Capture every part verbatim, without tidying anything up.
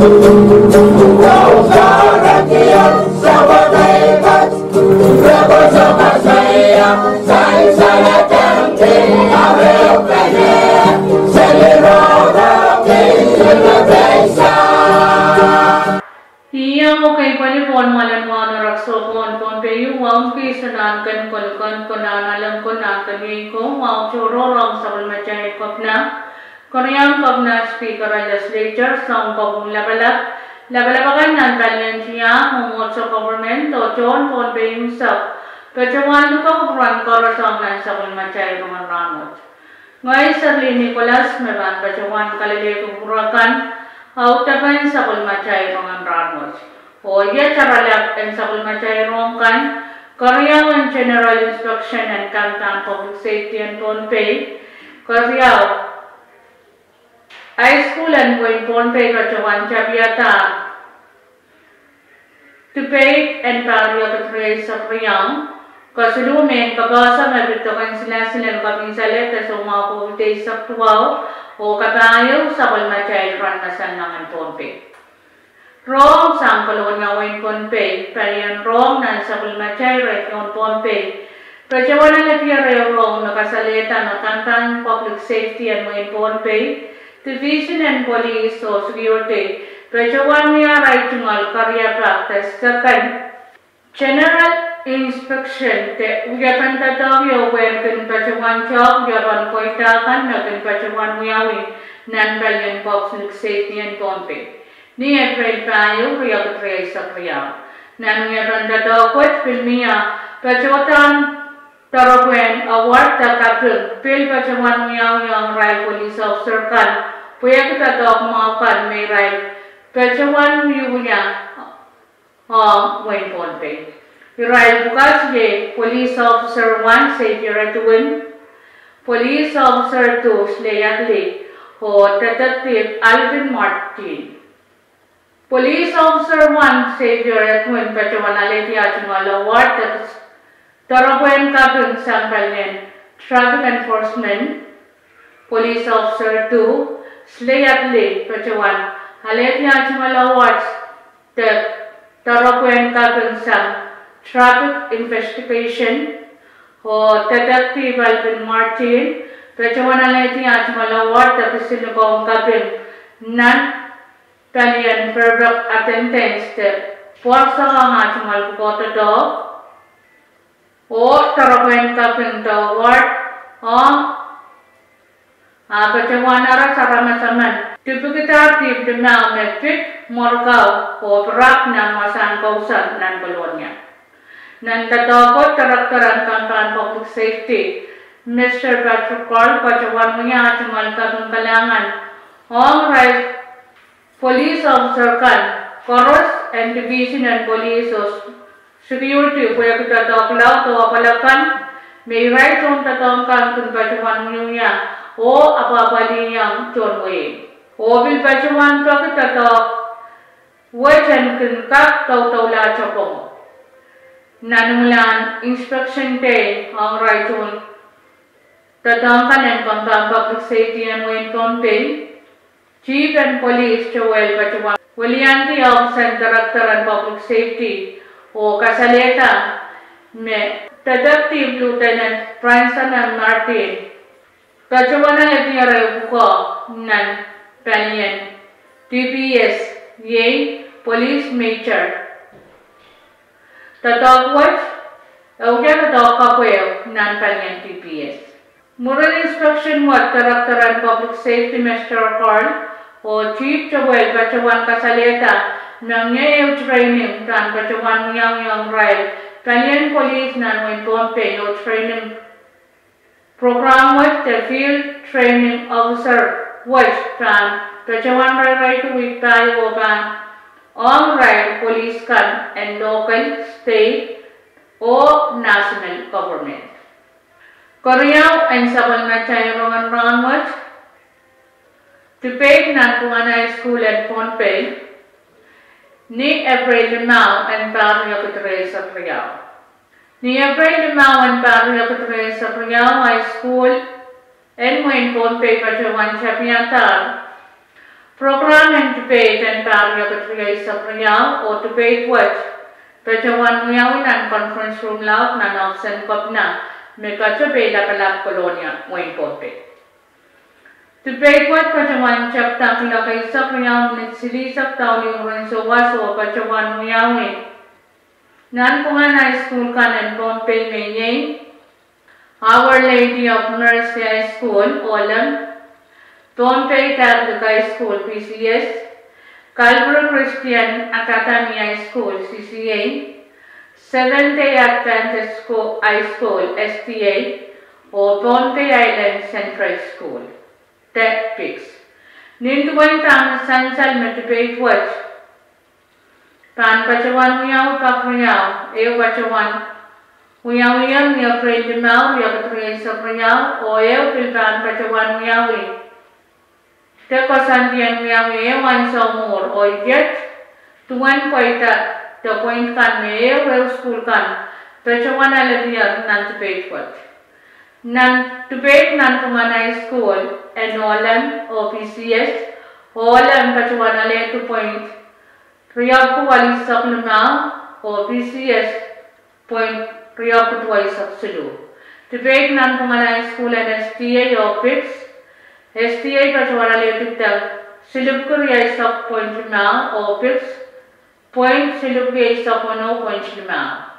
Iang okei pali pohn mwoalen wahu en erekiso pohn Pohnpei, wahu en kihsang nan ken koluhkehn konehng, nan alen konehng ken iei ko, wahu tohrohr ong sapwellimatail kepina, keriaun kepina, speaker en legislature, soun kopwung lapalap, lapalap akan nan palien tiahk, mwomwohdiso, government, oh tohn Pohnpei unsek, patohwan luke kupwuren koaros ong nan sapwellimatail rongen rahnwet. Ngehi Serlin Nicholas me pahn patohwan kalelehki kupwur akan, audepen sapwellimatail rongen rahnwet. Oh iet taralap en sapwellimatail rohng kan, keriau en General Inspection en Kampahn Public Safety en Pohnpei, keriau, high school en wehin Pohnpei patohwan tapihada debate en pahr riekid rieisek riau, kesiluh mehn kapehse me pid doken silasil en kapinsalehda soumwahu COVID eisek duwau, oh kapahieu sapwellimatail rahn masang nan Pohnpei. Rohng sang Kolonia, wehin Pohnpei, palien rohng nan sapwellimatail rehn Pohnpei, patohwan alehdi ehu rohng me kasalehda me Kampahn Public Safety en wehin Pohnpei, Division en Police oh Security, patohwan wia arail tungoal keriapak de second General Inspection de wiepen doadoahk ieu pwehn kin patohwan tehk wiepen pweida kan me kin patohwan wiawi nan palien Public Safety en Pohnpei ni Epreil pahieu, riekid rieisek riau. Nan wiepen doadoahk wet pil mie patohdohn doaropwehn award de kaping pil patohwan wiawi ong irail police officer kan pwehki doadoahk mwahu kan me irail patohwan wiewia ong wehin Pohnpei. Irail pwukat iei Police Officer One Xavier Edwin, Police Officer Two Sley Adley, oh Detective Alvin Martin. Police Officer One Xavier Edwin patohwan alehdi ah tungoal award de doaropwehn kaping sang palien Traffic Enforcement. Police Officer Two Sley Adley patohwan alehdi ah tungoal award de doaropwehn kaping sang Traffic Investigation, oh Detective Alvin Martin patohwan alehdi ah tungoal award de kisilukoun kaping nan palien Perfect Attendance de pwarsang ah tungoal pwukoa doadoahk, oh doaropwehn kaping de award ong ah patohwan aramas emen dipwikidahr dihp limau me pid mwerkau oh pirak nan wasahn kousoan nan Kolonia. Nan doadoahk wet, Director en Kampahn Public Safety, Mister Patrick Carl, patohwan wia ah tungoal kaping kalahngan ong irail police officer kan koaros en Division en Police oh Security pwehki doadoahk laud oh apwal akan me irail tohndoadoahk kan kin patohwan wiewia oh apwahpwalih ong tohn wehi, oh pil patohwan peki doadoahk wet en kin kak doudoulahte pwongo. Nan imwilahn Inspection Day ong irail tohndoadoahk kan en Kampahn Public Safety en wehin Pohnpei, Chief en Police Joel patohwan weliandi ohpis en Director en Public Safety oh kasalehda me Detective Lieutenant Branson M. Martin patohwan alehdi ehu pwukoa nan palien D P S, iei Police Major. Doadoahk wet e wia doadoahk kapweo nan palien D P S. Mwurin inspection wet, Director en Public Safety Mister Carl oh Chief Joel patohwan kasalehda me ngehi ehu training pahn patohwan wiawi ong irail palien police nan wehin Pohnpei oh training program wet de field training officer wet pahn patohwan rairaido wihk pahieu oh pahn ong irail police kan en local, state oh national government. Keriau en sapwellimatail rongen rahnwet, debate nan Puan High School en Pohnpei ni Epreil limau en pahr riekid rieisek riau. Ni Epreil limau en pahr riekid rieisek riau, high school en wehin Pohnpei patohwan tapihadahr Program en debate en pahr riekid rieisek riau oh debate wet patohwan wiawi nan conference room laud nan ohpis en kepina me patoh Peilapalap, Kolonia, wehin Pohnpei. Debate wet patohwan tepda kuloak eisek riau minit silihsek douluhn ren souwas oh patohwan wiawi nanpwungen high school kan en Pohnpei me iei Our Lady of Mercy High School, Ohlem, Pohnpei Catholic High School, P C S, Calvary Christian Academy High School, C C A, Seventh Day Adventist High School, S D A, oh Pohnpei Island Central School, de PICS. Nin duwen dahme sansal me debate wet pahn patohwan wiawi pak riau, ehu patohwan wiawi ni Epreil limau, riekid rieisek riau, oh ehu pil pahn patohwan wiawi de koasoandi en wiawi ehu ansou mwuhr, oh iet duwen pweida de point kan me ehu ehu school kan patohwan ale diar nan debate wet. Nan debate nanpwungen high school en Ohlem oh P C S, Ohlem patohwan alehdi point riekid duweisek limau, oh P C S point riekid duweisek siluh. Debate nanpwungen high school en S D A oh PICS, S D A patohwan alehdi silipwiki rieisek point limau oh PICS point silipwiki eisek weneu point limau.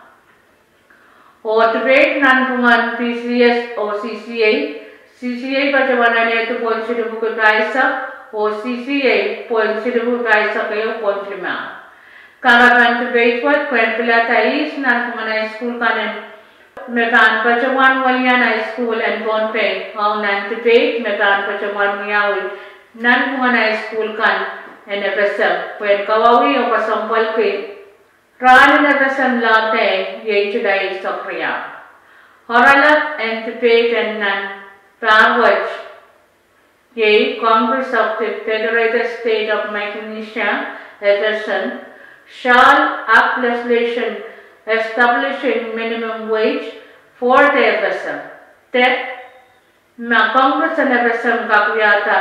Oh debate nanpwungen P C S oh C C A, C C A patohwan alehdi point silipwiki pahisek oh C C A point silipwiki pahisek ehu point limau. Kahrepen debate wet pwehn pilada ihs nanpwungen high school kan me pahn patohwan welian high school en Pohnpei, oh nan debate me pahn patohwan wiawi nanpwungen high school kan en FSM pwehn kawauwih oh kesempwalki rahn en FSM Law Day, iei July eisek riau. Oaralap en debate en nan pahr wet iei Congress of the Federated State of Micronesia, FSM, shall act legislation establishing minimum wage for the FSM, de ma Congress en FSM kak wiahda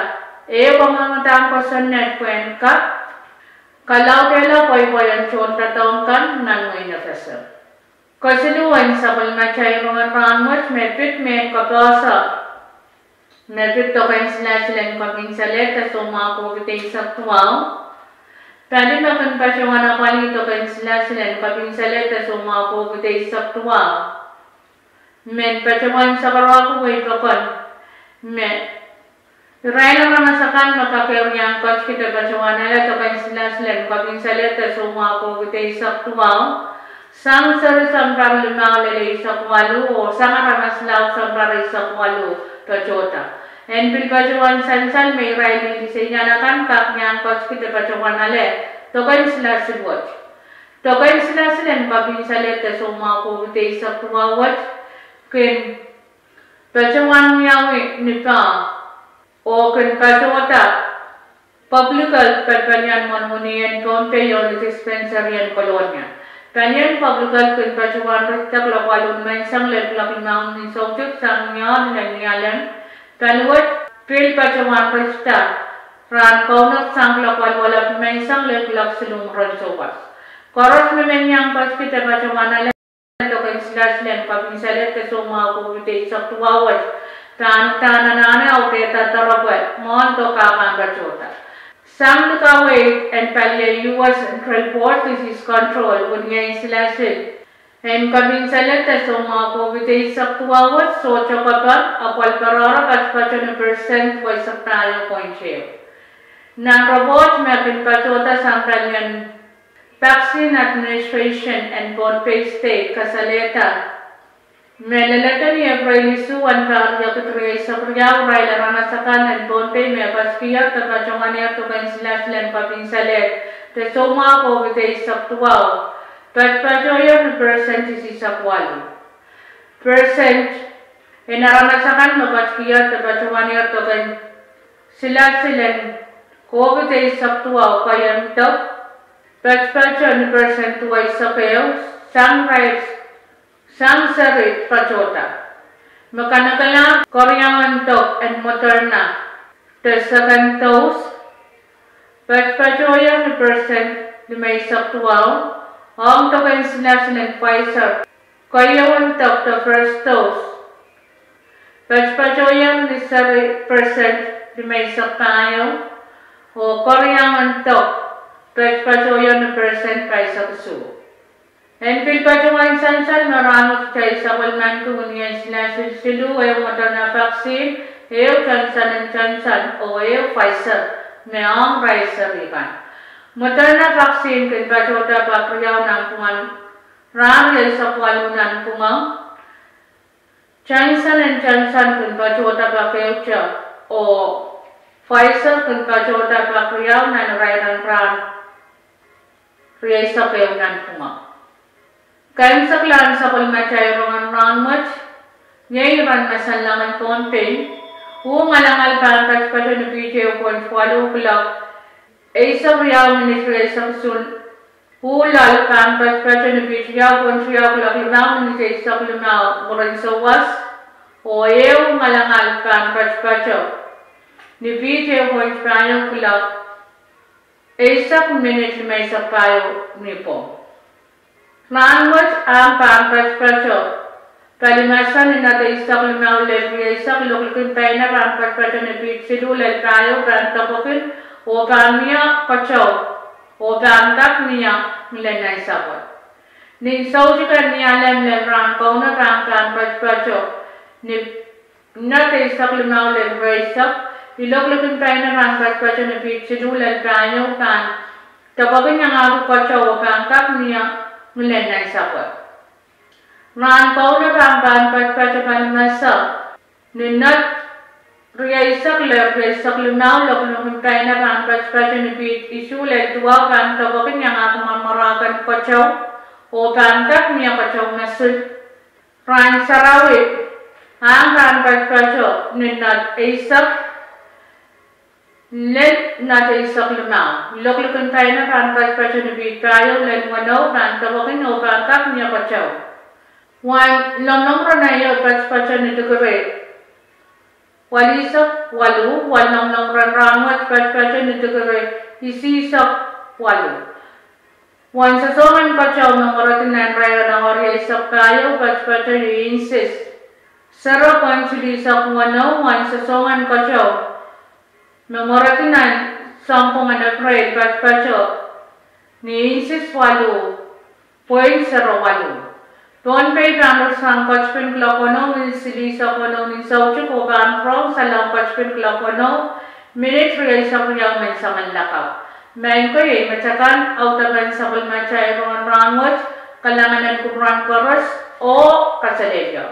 ehu kamwengdahn kosonned pwehn kak kalaudehla pweipwei en tohndoadoahk kan nan wehin FSM. Kesiluhwen sapwellimatail rongen rahnwet me pid mehn kapehse me pid doken silasil en kepin salehde soumwahu COVID eisek duwau. Pali me kin patohwan apwalih doken silasil en kepin salehde soumwahu COVID eisek duwau men patohwan sakarwahki wehi pokon me irail aramas akan me kak iang kotkihda patohwan ale doken silasil en kepin salehde soumwahu COVID eisek duwau sang seri sounpar limau lel eisek waluh oh sang aramas laud sounpar eisek waluh patohda. En pil patohwan sansal me irail liseian akan kak iang kotkihda patohwan ale doken silasil wet. Doken silasil en kepin salehde soumwahu COVID eisek duwau wet kin patohwan wiawi ni pahr oh kin patohda Public Health pali palien mwohni en Pohnpei oh ni dispensary en Kolonia. Palien Public Health kin patohwan ritida kuloak waluh menseng lel kuloak limau ni soutik sang ni ohl lel ni alem. Pali wet pil patohwan ritida rahn kaunop sang kuloak waluh alap menseng lel kuloak siluh ren souwas. Koaros me men iang kotkihda patohwan ale doken silasil en kepin salehde soumwahu COVID eisek duwau wet pahn uhdahn anahne audehda doaropwe mwohn doh kak pahn patohda. Sang ni kaweid en palien U S Centers for Disease Control, winiei silasil en kepin salehde soumwahu COVID eisek duwau wet sohte koper apwal patohdo patopato ni persent duweisek pahieu point ehu. Nan report me kin patohda sang palien Vaccine Administration en Pohnpei State kasalehda me leledo ni Epreil isuh en pahr riekid rieisek riau, irail aramas akan en Pohnpei me patohwan wiawi doken silasil en kepin salehde soumwahu COVID eisek duwau patopato ni persent isisek waluh. Persent en aramas akan me patohwan wiawi doken silasil en COVID eisek duwau koahiek patopato ni persent duweisek ehu sang seri patohda. Me kanekelahr keriaun dok en Moderna de second dose Patpatohiong ni persent limeisek duwau ong dok en silasil en Pfizer. Keieun dok, the first dose, patpatohiong ni seri persent limeisek pahieu, oh keriaun dok, patpatohiong ni persent paisek isuh. En pil patohwan sansal me rahnwet kitail sapwellimaniki wini en silasil siluh, ehu Moderna vaccine, ehu Johnson and Johnson, oh ehu Pfizer, me ong irail seri kan. Moderna vaccine kin patohda pak riau nanpwungen rahn rieisek waluh nanpwungen. Johnson and Johnson kin patohda pak ehute, oh Pfizer kin patohda pak riau nan irair en rahn rieisek ehu nanpwungen. Kaimwiseklahn sapwellimatail rongen rahnwet, iei iren masanlahngen Pohnpei, uh ngalangal pahn patopato ni piht ehu point waluh kilok eisek riau minit rieisek isuh. Uh loal pahn patopato ni piht riau point riau kilok limau minit eisek limau mwurin souwas, oh ehu ngalangal pahn patopato ni piht ehu point pahieu kilok eisek minit limeisek pahieu ni pwong. Rahnwet ahng pahn patopato pali masa ni knot eisek limau lel rieisek, iloaklikin paina pahn patopato ni piht siluh lel pahieu pahn depwekin oh pahn mie keteu oh pahn kak mie ngilen nansapwe. Nin soutik en ni alem lel rahn kauno pahn patopato ni knot eisek limau lel rieisek, iloaklikin paina pahn patopato ni piht siluh lel pahieu pahn depwekin iangahki keteu oh pahn kak mie ngilen nansapwe. Rahn kauno pahn patopato pali masa ni knot rieisek lel rieisek limau, iloaklikin paina pahn patopato ni piht isuh lel duwau pahn depwekin iangahki mwaramwaraken keteu oh pahn kak mie keteu mosul. Rahn sarawi ahng pahn patopato ni knot eisek lel knot eisek limau, iloaklikin paina pahn patopato ni piht pahieu lel weneu pahn depwekin oh pahn kak mie keteu. Wen longolong ren aio patopato ni tikiri walihsek waluh, wen longolong ren rahnwet patopato ni tikiri isihsek waluh. Wen sosohng en keteu me mweredi nan irair en awa rieisek pahieu patopato ni inches zero point silihsek weneu, wen sosohng en keteu me mweredi nan sounpwong en April patopato ni inches waluh point zero waluh. Pohnpei pahn rasehng ketipin kilok weneu minit silihsek weneu ni soutik oh pahn pwurehng salehng ketipin kilok weneu minit rieisek riau menseng en lakapw. Maing ko, iei metakan audepen sapwellimatail rongen rahnwet. Kalahngan en kupwuren koaros oh kaselehlie.